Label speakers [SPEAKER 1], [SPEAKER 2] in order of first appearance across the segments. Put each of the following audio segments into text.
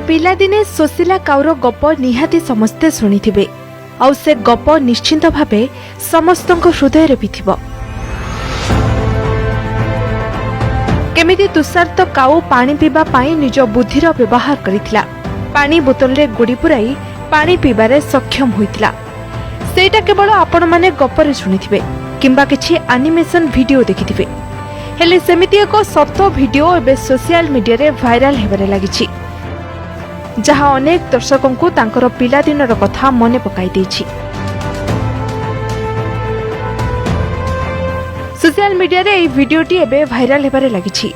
[SPEAKER 1] ପିଲାଦିନେ ଶୋଷିଲା କାଉର ଗପ ନିହାତି ସମସ୍ତେ ଶୁଣିଥିବେ, ଆଉ ସେ ଗପ ନିଶ୍ଚିନ୍ତ ଭାବେ ସମସ୍ତଙ୍କ ହୃଦୟରେ ବି ଥିବ। କେମିତି ତୁଷାର୍ତ୍ତ କାଉ ପାଣି ପିଇବା ପାଇଁ ନିଜ ବୁଦ୍ଧିର ବ୍ୟବହାର କରିଥିଲା, ପାଣି ବୋତଲରେ ଗୋଡ଼ି ପୁରାଇ ପାଣି ପିଇବାରେ ସକ୍ଷମ ହୋଇଥିଲା, ସେଇଟା କେବଳ ଆପଣମାନେ ଗପରେ ଶୁଣିଥିବେ କିମ୍ବା କିଛି ଆନିମେସନ ଭିଡିଓ ଦେଖିଥିବେ। ହେଲେ ସେମିତି ଏକ ସତ ଭିଡିଓ ଏବେ ସୋସିଆଲ ମିଡିଆରେ ଭାଇରାଲ ହେବାରେ ଲାଗିଛି, ଯାହା ଅନେକ ଦର୍ଶକଙ୍କୁ ତାଙ୍କର ପିଲାଦିନର କଥା ମନେ ପକାଇ ଦେଇଛି। ସୋସିଆଲ ମିଡିଆରେ ଏହି ଭିଡିଓଟି ଏବେ ଭାଇରାଲ ହେବାରେ ଲାଗିଛି,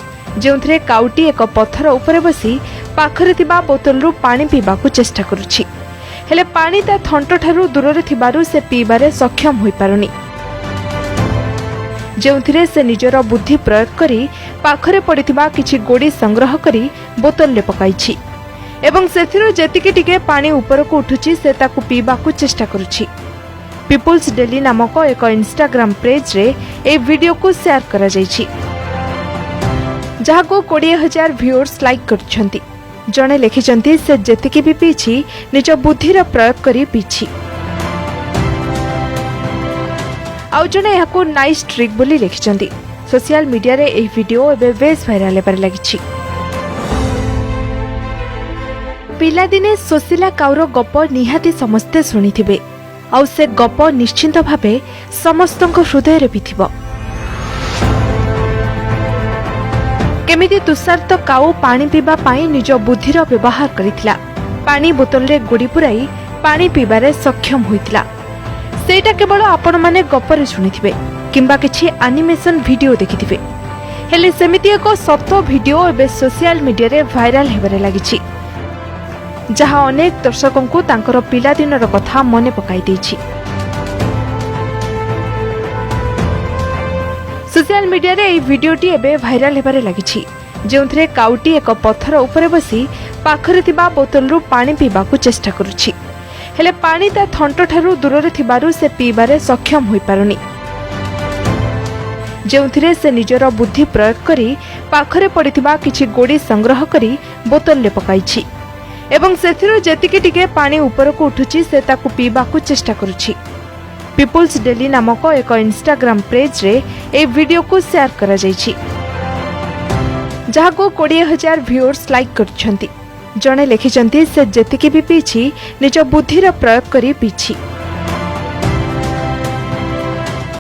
[SPEAKER 1] ଯେଉଁଥିରେ କାଉଟି ଏକ ପଥର ଉପରେ ବସି ପାଖରେ ଥିବା ବୋତଲରୁ ପାଣି ପିଇବାକୁ ଚେଷ୍ଟା କରୁଛି। ହେଲେ ପାଣି ତା ଥଣ୍ଟଠାରୁ ଦୂରରେ ଥିବାରୁ ସେ ପିଇବାରେ ସକ୍ଷମ ହୋଇପାରୁନି, ଯେଉଁଥିରେ ସେ ନିଜର ବୁଦ୍ଧି ପ୍ରୟୋଗ କରି ପାଖରେ ପଡ଼ିଥିବା କିଛି ଗୋଡ଼ି ସଂଗ୍ରହ କରି ବୋତଲରେ ପକାଇଛି ଏବଂ ସେଥିରୁ ଯେତିକି ଟିକେ ପାଣି ଉପରକୁ ଉଠୁଛି ସେ ତାକୁ ପିଇବାକୁ ଚେଷ୍ଟା କରୁଛି। ପିପୁଲ୍ସ ଡେଲି ନାମକ ଏକ ଇନଷ୍ଟାଗ୍ରାମ ପେଜ୍ରେ ଏହି ଭିଡିଓକୁ ସେୟାର କରାଯାଇଛି, ଯାହାକୁ 20,000 ଭ୍ୟୁଅର୍ସ ଲାଇକ୍ କରିଛନ୍ତି। ଜଣେ ଲେଖିଛନ୍ତି, ସେ ଯେତିକି ବି ପିଇଛି ନିଜ ବୁଦ୍ଧିର ପ୍ରୟୋଗ କରି ପିଇଛି। ଆଉ ଜଣେ ଏହାକୁ ନାଇସ୍ ଟ୍ରିକ୍ ବୋଲି ଲେଖିଛନ୍ତି। ସୋସିଆଲ ମିଡିଆରେ ଏହି ଭିଡିଓ ଏବେ ବେଶ୍ ଭାଇରାଲ ହେବାରେ ଲାଗିଛି। ପିଲାଦିନେ ଶୋଷିଲା କାଉର ଗପ ନିହାତି ସମସ୍ତେ ଶୁଣିଥିବେ, ଆଉ ସେ ଗପ ନିଶ୍ଚିନ୍ତ ଭାବେ ସମସ୍ତଙ୍କ ହୃଦୟରେ ବି ଥିବ। କେମିତି ତୁଷାର୍ତ୍ତ କାଉ ପାଣି ପିଇବା ପାଇଁ ନିଜ ବୁଦ୍ଧିର ବ୍ୟବହାର କରିଥିଲା, ପାଣି ବୋତଲରେ ଗୋଡ଼ି ପୁରାଇ ପାଣି ପିଇବାରେ ସକ୍ଷମ ହୋଇଥିଲା, ସେଇଟା କେବଳ ଆପଣମାନେ ଗପରେ ଶୁଣିଥିବେ କିମ୍ବା କିଛି ଆନିମେସନ ଭିଡିଓ ଦେଖିଥିବେ। ହେଲେ ସେମିତି ଏକ ସତ ଭିଡିଓ ଏବେ ସୋସିଆଲ ମିଡିଆରେ ଭାଇରାଲ ହେବାରେ ଲାଗିଛି, ଯାହା ଅନେକ ଦର୍ଶକଙ୍କୁ ତାଙ୍କର ପିଲାଦିନର କଥା ମନେ ପକାଇ ଦେଇଛି। ସୋସିଆଲ ମିଡିଆରେ ଏହି ଭିଡିଓଟି ଏବେ ଭାଇରାଲ ହେବାରେ ଲାଗିଛି, ଯେଉଁଥିରେ କାଉଟି ଏକ ପଥର ଉପରେ ବସି ପାଖରେ ଥିବା ବୋତଲରୁ ପାଣି ପିଇବାକୁ ଚେଷ୍ଟା କରୁଛି। ହେଲେ ପାଣି ତା ଥଣ୍ଟଠାରୁ ଦୂରରେ ଥିବାରୁ ସେ ପିଇବାରେ ସକ୍ଷମ ହୋଇପାରୁନି, ଯେଉଁଥିରେ ସେ ନିଜର ବୁଦ୍ଧି ପ୍ରୟୋଗ କରି ପାଖରେ ପଡ଼ିଥିବା କିଛି ଗୋଡ଼ି ସଂଗ୍ରହ କରି ବୋତଲରେ ପକାଇଛି ଏବଂ ସେଥିରୁ ଯେତିକି ଟିକେ ପାଣି ଉପରକୁ ଉଠୁଛି ସେ ତାକୁ ପିଇବାକୁ ଚେଷ୍ଟା କରୁଛି। ପିପୁଲ୍ସ ଡେଲି ନାମକ ଏକ ଇନଷ୍ଟାଗ୍ରାମ ପେଜ୍ରେ ଏହି ଭିଡିଓକୁ ସେୟାର କରାଯାଇଛି, ଯାହାକୁ 20,000 ଭ୍ୟୁଅର୍ସ ଲାଇକ୍ କରିଛନ୍ତି। ଜଣେ ଲେଖିଛନ୍ତି, ସେ ଯେତିକି ବି ପିଇଛି ନିଜ ବୁଦ୍ଧିର ପ୍ରୟୋଗ କରି ପିଇଛି।